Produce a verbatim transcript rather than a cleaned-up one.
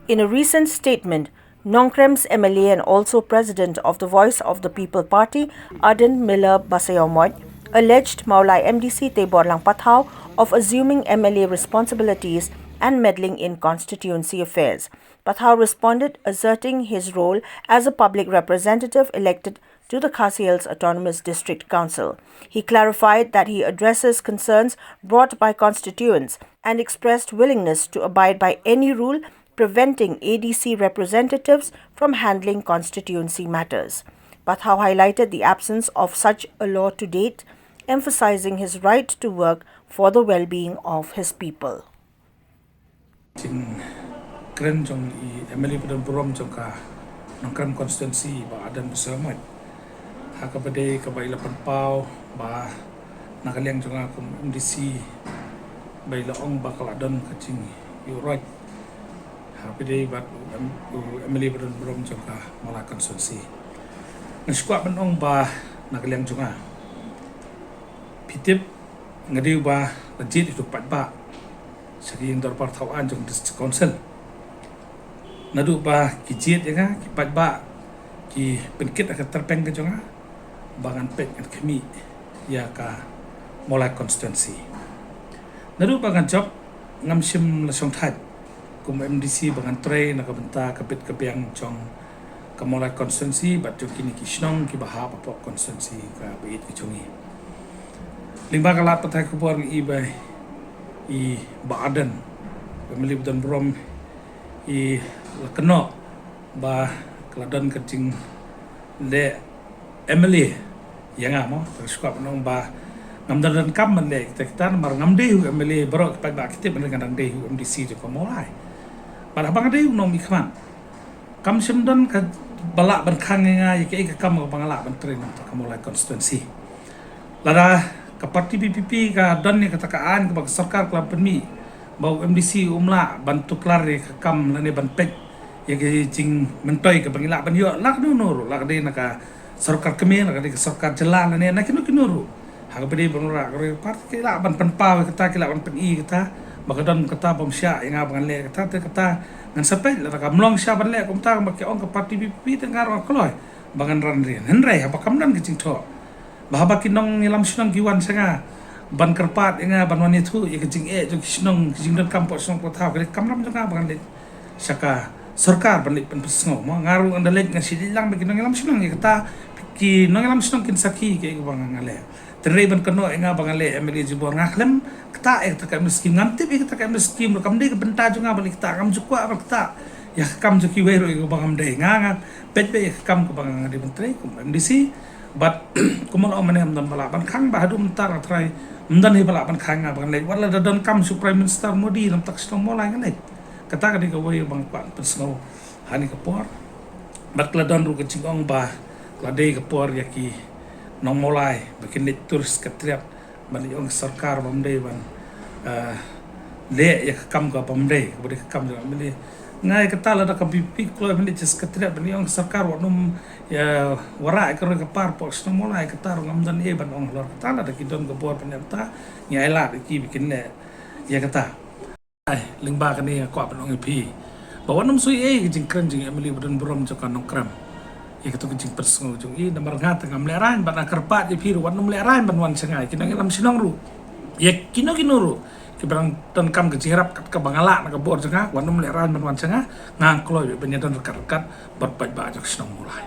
In a recent statement, Nongkrem's M L A and also president of the Voice of the People Party, Ardent Miller Basaiawmoit, alleged Mawlai M D C Teborlang Pathao of assuming M L A responsibilities and meddling in constituency affairs. Pathao responded, asserting his role as a public representative elected to the Khasi Hills Autonomous District Council. He clarified that he addresses concerns brought by constituents and expressed willingness to abide by any rule preventing A D C representatives from handling constituency matters. Pathao highlighted the absence of such a law to date, emphasizing his right to work for the well-being of his people. Jingkren jong i M L A ba don burom jong ka Nongkrem constituency, Bah Ardent Basaiawmoit, ha kaba dei kaba i la pynpaw ba na ka liang jong nga kum M D C ba i la ong ba ka la don ka jingïuhroit ha kaba dei bad u M-, u M L A ba don burom jong ka Mawlai constituency. Nga sngewkwah ban ong ba na ka liang jong nga, phi tip, nga dei uba la jied ïa uto u paidbah sha ki ïing dorbar thaw aiñ jong District Council. Naduh ba ki jied ïa nga, ki paidbah ki pynkit ha ka tyrpeng ka jong nga ba ngan peit, ngan khmih ïa ka Mawlai constituency. Naduh ba nga jop, ngam shym la shongthait kum M D C ba ngan trei na ka bynta ka bit ka biang jong ka Mawlai constituency bad jong kine ki shnong kiba hap hapoh constituency kaba ïeit ka jong ngi. Lyngba ka lad pathai khubor, ngi i ba i Bah Ardent, ba i M L A ba don burom, i la kynnoh ba ka la don ka jingleh M L A ïa nga, mo. Te nga sngewkwah ban ong ba ngam don donkam ban leh kita kita, namar ngam dei u M L A. Baroh ki paidbah ki tip, hynrei nga dang dei u M D C jong ka Mawlai. Bad haba nga dei u nongmihkhmat, kam shym don kaba lah ban khang ïa nga ïa kaei ka kam kaba nga lah ban trei na ka Mawlai constituency. Lada ka party V P P ka don ïa kata ka aiñ kaba ka sorkar ka la pynmih ba u M D C um lah ban tuklar ïa ka kam lane ban peit ïa ka jingmyntoi kaba ngi lah ban ïoh, la ka no no ruh, la ka dei na ka sorkar kmie, la ka dei ka sorkar jylla lane na kino kino ruh. Ha kaba dei ban wanrah ka roi ka par, ki lah ban pynpaw ïa kata, ki lah ban pyni ïa kata ba ka don kata bym shah ïa nga ba ngan leh kata. Te kata ngan sa peit, lada kam long shah ban leh kumta ba ki ong ka party V P P, te nga ruh nga kloi ba ngan ran rian. Hynrei haba kam don ka jingthoh, ba haba ki nongïalam shnong ki wan sha nga ban kyrpad ïa nga ban wan ïathuh ïa ka jingeh jong ki shnong, ki jingdonkam hapoh shnong hapoh thaw, ka dei ka kamram jong nga ba ngan leit sha ka sorkar ban leit pynpynsngew, mo. Nga ruh nga da leit, nga shu leit lang bad ki nongïalam shnong ïa kata. Ki nongïalam shnong kin sakhi ïa kaei kaba nga leh. Te hynrei ban kynnoh ïa nga ba ngan leh M L A jubor, nga khlem ktah ïa kata ka M L A scheme, ngam tip ïa kata ka M L A scheme ruh. Kam dei ka bynta jong nga ban leh ktah, ngam ju kwah ban ktah ïa ka kam jong kiwei ruh ïa kaba ngam dei. Nga, nga peit beit ïa ka kam kaba nga dei ban trei kum M D C. Bad kumba la ong mynne, ym don ba lah ban khang, bad haduh mynta nga tharai ym don hi ba lah ban khang nga ba ngan leit. Wat la da donkam sha u Prime Minister Modi na ka bynta ka shnong Mawlai, ngan leit. Kata ka dei kawei ba nga kwah pynsngew ha kane ka por. Bad ka la don ruh ka jingong ba ka la dei ka por ïa ki nong Mawlai ba kin leit tur Secretariat ban leit ong ka sorkar ba ym dei ban, eh, leh ïa ka kam kaba ym dei, kaba dei ka kam jong ka M L A. Nga ïa kata, lada ka V P P kloi ban leit sha Secretariat ban leit ong ka sorkar wat nym ïa wanrah ïa ka roi ka par hapoh shnong Mawlai, kata ruh ngam don ei ban ong halor kata. Lada ki don ka bor ban ïa kata, ngi ailad ïa ki ba kin leh ïa kata. Ai, lyngba kane nga kwah ban ong ïa phi ba wat nym suiei ïa ka jingkren jong i M L A ba don burom jong ka Nongkrem ïa kato ka jingpynsngew jong i. Namar nga te ngam lehraiñ, bad nga kyrpad ïa phi ruh wat nym lehraiñ ban wan sha nga, ïa ki nongïalam shnong ruh, ïa kino kino ruh kiba dang donkam ka jingïarap kat kaba nga lah na ka bor jong nga, wat nym lehraiñ ban wan sha nga. Nga kloi ban ïadon ryngkat ryngkat bad paidbah jong ka shnong Mawlai.